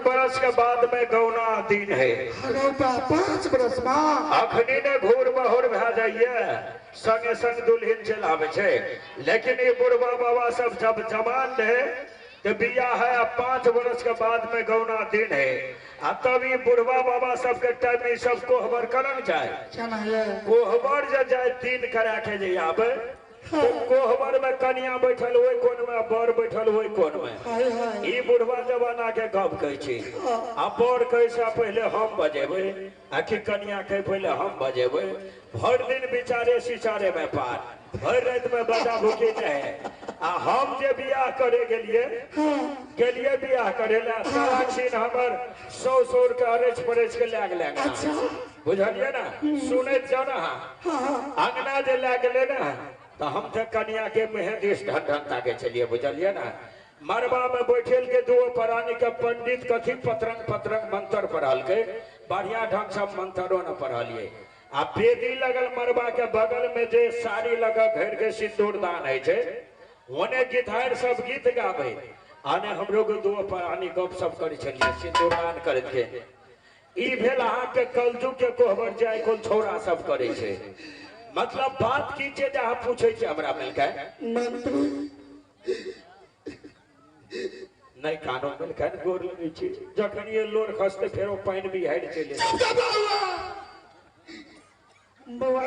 बरस के बाद में गौना दिन है। अरे बा 5 बरस में अखनी ने घूर बहोर भए जाइए, संगे संग दुल्हन चल आवे छै। लेकिन ये बुढ़वा बाबा सब जब जवान रहे तो बियाह है, अब 5 बरस के बाद में गौना दिन है। आ तब ये बुढ़वा बाबा सब के टाइम में सब कोहबर करन जाए, कोहबर जे जाए दिन करा के जे आवे तो कोहबर में कनिया बैठल ओहि कोन में, बर बैठल ओहि कोन में। ई बुढ़वा जमाना के गप कहै छी। आ बर कहै छै पहिले हम बजेबै, आ कि कनिया कहै पहिले हम बजेबै। भरि दिन बिचारे सिचारे में पार, भरि राति में बजा भूखी रहे। आ हम जे बियाह करे गेलिए बियाह करे ला, सारा छीन हमर 100 के अरैछ परैछ के लए गेलै। बुझलियै ना? सुनैत जाउ ना। अंगना जे लए गेलै ना तो हम तो कनिया के मेहंदी ढन ढन ताके चलिए, बुझलिए ना? मरबा में बैठल के दो प्राणी के पंडित कथी पतरंग पतरंग मंत्र पढ़ल के, बढ़िया ढंग से मंत्रो न पढ़लिए। आ बेदी लगल मरबा के बगल में जे साड़ी लगा घेर के सिंदूर दान है छै, ओने गीतहार सब गीत गावे, आने हमरो के दो प्राणी गप सब करे छलिए सिंदूर दान करत के। ई भेल अहाँ के कलजुग के कोहबर जाय कोन छौड़ा सब करे छै। मतलब बात की छै जे अहाँ पूछै छी हमरा मिलके मंत्री नहीं कानो मिलके गोर लगै छी। जखन ये लोर खसते फेरो पानि भी हारि चलि बौआ।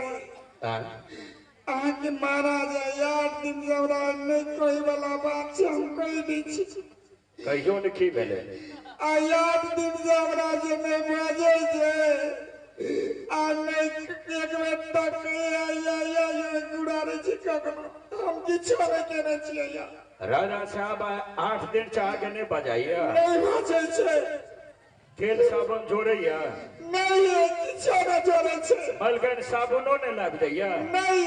अहाँके मारा जाय 8 दिन से हमरा नहीं कहै वाला बात छै, हम कहि दै छी। कहियो ने की भेलै? आ 8 दिन से हमरा जे नहि बाजै छै आ नहीं एक बेर तक गुड़ा रहे छी कखनो, हम किछो नहीं केने छियै। राजा साहब 8 दिन चाह के नहीं बजाइए, नहीं बजै छै। तेल साबुन जोड़ैया नहीं, किछो नहीं जोड़ै छै। मलकन साबुनो नहीं लाबि दैया नहीं,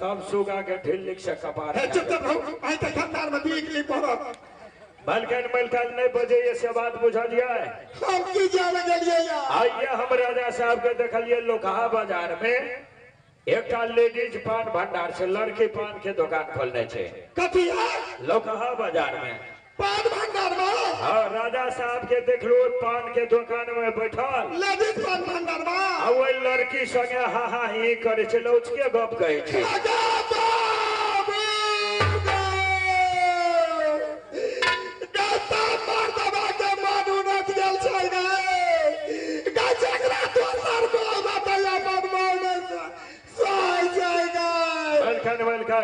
तब सुगा के ढिल्लिक से कपार। चुप चुप रहू, आइ तऽ खानदान में 2 किलो पड़त। मलकन मलकन नहीं बजैये से बात बुझलियै? हम की जाने गेलियै? आइए हम राजा साहब के देखलियै लोकहा बाजार में एकटा लेडीज पान भंडार छै, लड़की पान के दुकान खोलने छै। कथी है? लोकहा बाजार में पान भंडार में। हाँ, राजा साहब के देखलो पान के दुकान में बैठल लेडीज पान भंडार में, आ ओहि लड़की संगे हा हा ही करे छै, लौचके गप कहै छै।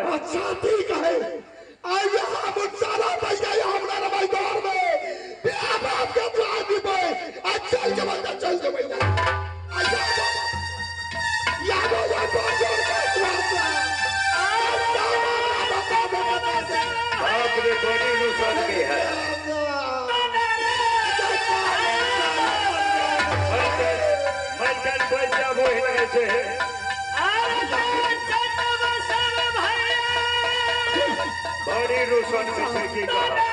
अच्छा ठीक है, आइए हम सारा भैया हमरा रबै घर में बियाह बाप के द्वार दिबै। आ चल जेबै त चल जेबै। आइए यादो यादो जोर के द्वार से बाप रे बड़ी रुसन भी है। मलकन पैसा बोहि रहे छै। बड़ी रोशन छै की कहा।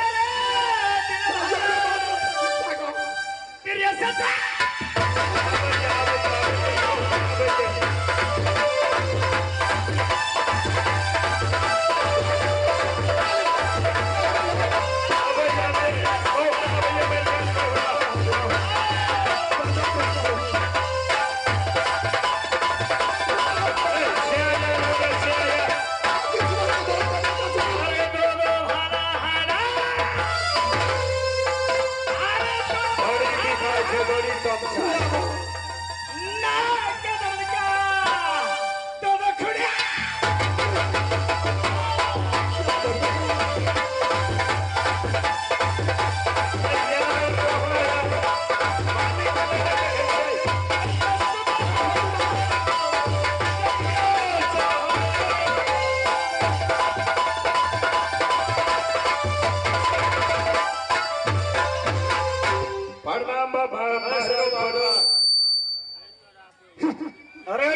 अरे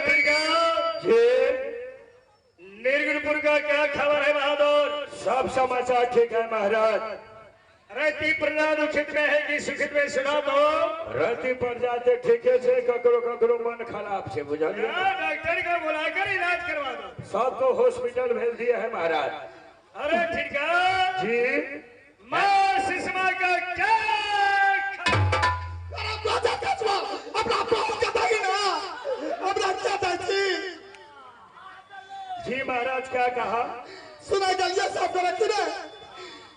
जी निर्गुणपुर का क्या खबर है बहादुर? सब समाचार ठीक है महाराज। रति प्रजा दुखित में है कि सुखित में सुना दो। रति प्रजा तो ठीक है, ककरो ककरो मन खराब से बुझलिए। डॉक्टर को बुलाकर इलाज करवा दो। सबको हॉस्पिटल भेज दिए है महाराज। अरे ठीक है जी। मां सुषमा का क्या क्या कहा? सुना गलिया साफ कर रखी ने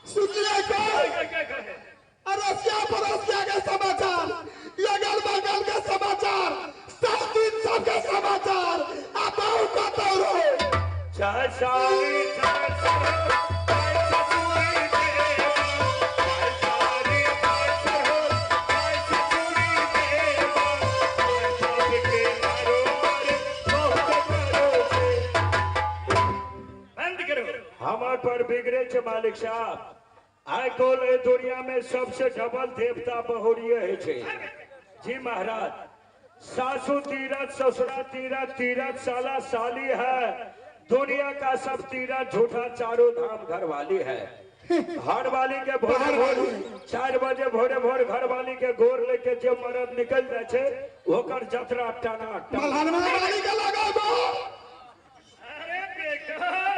सुन लिया कौन? अरसिया पड़ोसिया के समाचार, अगल बगल के समाचार, सब दिन सबके समाचार। आप बहु कतौ रहो। चाहे सारी चाहे हमार पर बिगड़े छे मालिक साहब। आइ काल्हि दुनिया में सबसे डबल देवता बहुरिये है छे। जी महाराज, सासू तीरथ, ससुरा तीरथ, तीरथ साला साली है। दुनिया का सब तीरथ झूठा, चारों धाम घरवाली है। घरवाली के भोरे भोर 4 बजे भोरे भोर घरवाली के गोर लेके जे मरद निकल जाए छे ओकर जतरा टाना।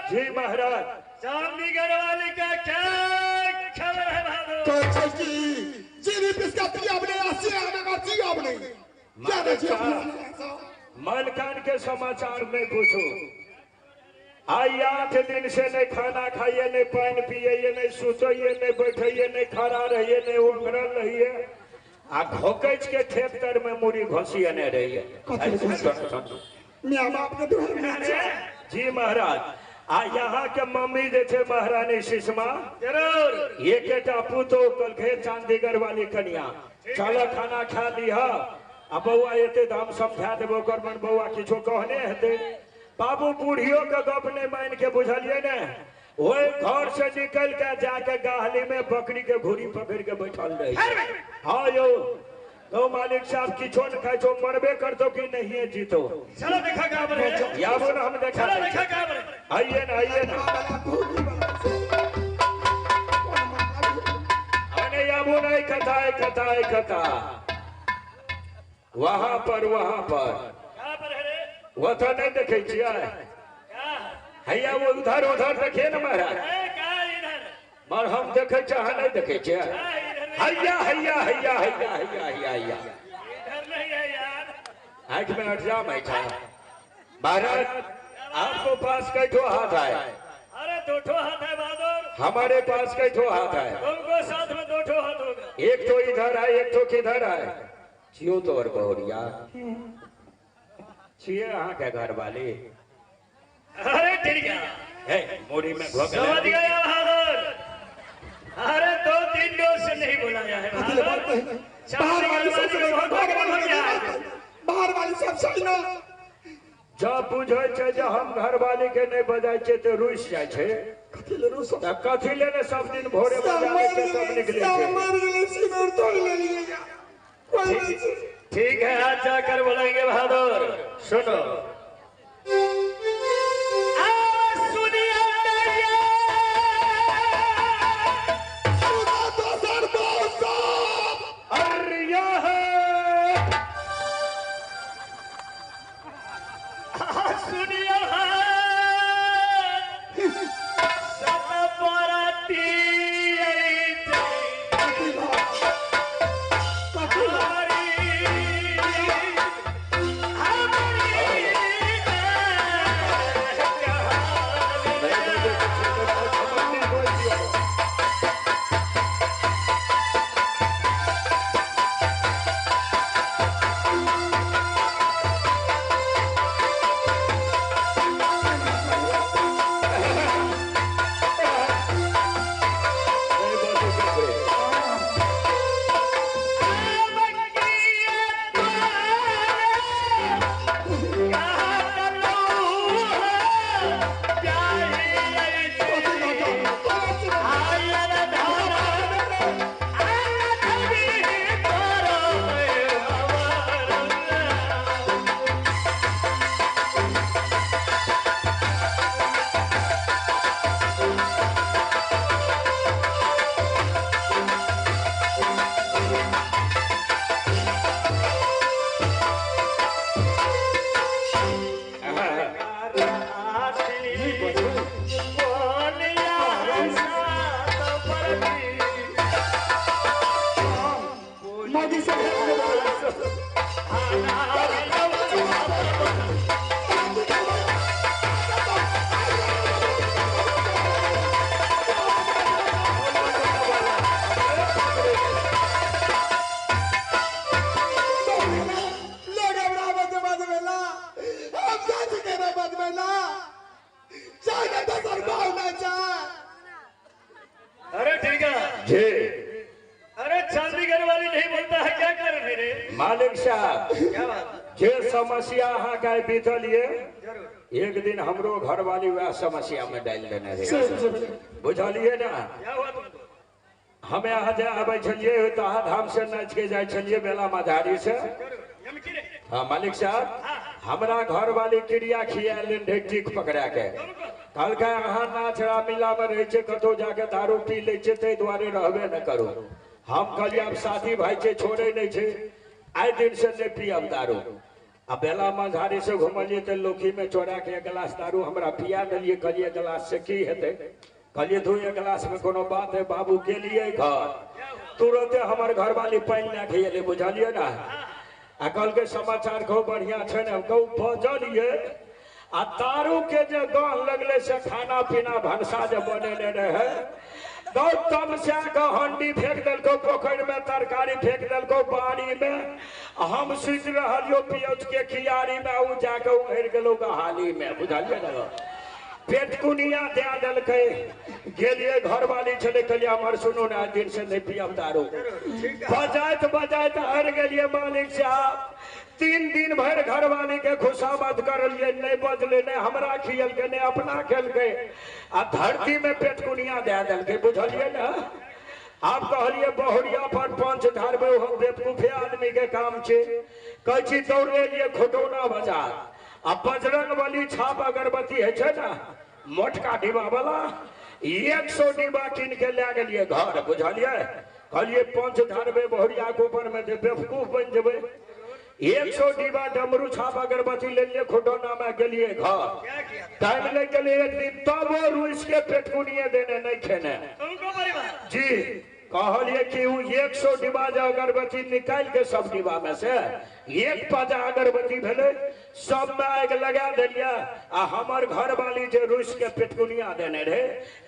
जी महाराज, चांदी घरवाली का क्या खबर है बहादुर? तो की जीवी पिसका अपने अपने मलकान के समाचार में पूछो। आई 8 दिन से नहीं खाना खाइए, नहीं पानी पिए, नहीं सुतइए, नहीं बैठिए, नहीं खड़ा रहिए, नहीं ओंघरल रहिए, आ घोकच के ठेप तर में मुड़ी घोसिए नहीं रहिए। जी महाराज, आ यहाँ के मम्मी जे छे महारानी सुषमा जरूर एकेटा पुतोह कहलकै चांदीगढ़ वाली कनिया चल खाना खा लिह। आ बौआ एते दाम समझा देबो ओकर मन बौआ किछो कहने हेतै। बाबू बूढ़ियो के गप नहीं मान के बुझलिए ने, ओहि घर से निकल के जाके गाहली में बकरी के घूरी पकड़ के बैठल रही। हाँ यो तो मालिक साहब किछो न खाइ छो, मरबे करतो कि नहीं जीतो। चलो देखा कहां पर है, याबो ना हम देखा। चलो देखा कहां पर है। आइए ना आइए ना, अरे याबो नहीं कथा है कथा है कथा। वहां पर कहां पर है रे? वो तो नहीं देखे छियै हैया, वो उधर उधर देखिए ना महाराज। मर हम देखे छियै, अहाँ नहीं देखे छियै। हैया हैया हैया हैया हैया हैया हैया इधर नहीं है यार, आंख में अट जाम है महाराज। आपको पास कई ठो हाथ है? अरे 2 ठो हाथ है बहादुर। हमारे पास कई ठो हाथ है? तुमको साथ में 2 ठो हाथ होगा। एक तो इधर है, एक तो किधर है? छियो तो और बहुरिया छिए अहाँ के घर वाली। अरे ठीक है, मोड़ी में घोक समझ गया बहादुर। अरे 2-3 डोज से नहीं बुलाया है बाहर वाली सब सही ना। जब बुझे छे जे हम घरवाली के नहीं बजाय छे तो रुस जाय छे। कथी ले ने सब दिन भोरे बजाय छे तब निकले छे। ठीक है, आज जाकर बोलेंगे बहादुर। सुनो घर वाली नहीं बोलता है, क्या कारण है रे? मालिक साहब क्या बात? जे समस्या अहाँ के बीतल ये, एक दिन हमरो घरवाली वह समस्या में डाल देने रहे, बुझलिए ना? क्या हुआ तुमको? हमें अहाँ जे आबै छलियै तऽ अहाँ धाम से नाचि के जाइ छलियै बेला मझारी से। हाँ मालिक साहब, हमरा घरवाली क्रिया खिया लेने रहे टीक पकड़ा के, कहलकै अहाँ नाच मिला में रहै छै, कतौ जाके दारू पी लै छै, ताहि दुआरे रहबे न करू। हम कहलियै आब साथी भाई छै, छोड़े नहि छै, आइ दिन से नहि पियब दारू। आ बेला मझारी से घुमलियै तऽ लोकी में चोरा के एक गिलास दारू हमरा पिया देलियै। कहलियै गिलास से की हेतै? कहलियै दू एक गिलास में कोनो बात है बाबू? गेलियै घर, तुरंते हमर घरवाली पानि लए के एलै, बुझलियै ना? आ कहलकै समाचार कहू बढ़िया छै ने? कहू बजलियै। आ दारू के जे गह लगलै से खाना पीना भनसा जे बनेने रहै, तमसा के हंडी फेंक देलको पोखरि में, तरकारी फेंक देलको बाड़ी में। हम सुति रहलियो पियौज के कियारी में, उ जाके उहरि गेलो गहाली में, बुझलियै ना? पेट कुनिया दे देलकै। गेलियै घरवाली छलै, कहलियै हमर सुनू ने, आइ दिन से नहि पियब दारू। बजाइत बजाइत हारि गेलियै मालिक साहब। 3 दिन भरि घरवाली के खुशामद करलियै, नहि बजलै, नहि हमरा खियलकै, नहि अपना खेलकै, आ धरती में पेटकुनिया दे देलकै, बुझलियै ना? आब कहलियै बहुरिया पर पंच धारबै, हम बेवकूफे आदमी के काम छै। कहै छी दौड़ लेलियै खुटौना बाजार, आ बजरंग बली छाप अगरबत्ती है छै ना, मोटका डिब्बा वाला, 100 डिब्बा कीन के लए गेलियै घर, बुझलियै? कहलियै पंच धारबै बहुरिया के ऊपर में, बेवकूफ बनि जेबै। 100 डिब्बा डमरू छाप अगरबत्ती लेलियै खुटौना में, गेलियै घर। टाइम लागि गेलै एक दिन, तब रुइस के पेटकुनिये देने नहीं खेने जी। कहलियै कि उ 100 डिब्बा जे अगरबत्ती निकालि के सब डिब्बा में से एक पाजा अगरबत्ती भेलै, सब में आगि लगा देलियै। आ हमर घरवाली जे रुइस के पेटकुनिया देने रहे,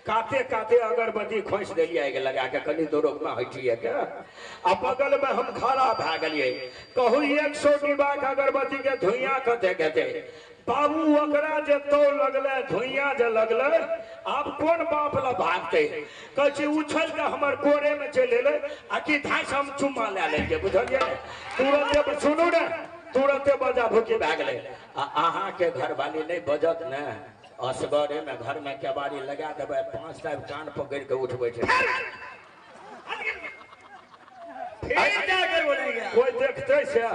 काते काते अगरबत्ती खोसि देलियै आगि लगा के, कनि दौड़मे हटिए के। आ बगल में हम खड़ा भए गेलियै, कहू 100 डिब्बा के अगरबत्ती के धुइयाँ कते हेतै बाबू? ओकरा जे तो लगलै, धुइयाँ जे लगलै, आब कोन बाप लए भागतै? कहै छी उछलि के हमर कोरे में चलि एलै, आ कि धाँसि हम चुम्मा लए लेलियै, बुझलियै? तुरंते सुनू ने, तुरंते बजा भूकी भए गेलै। आ अहाँके घरवाली नहि बजत ने, असगरे में घर में केबाड़ी लगा देबै, 5 टा कान पकड़ि के उठबै छै। कोई देखतै से?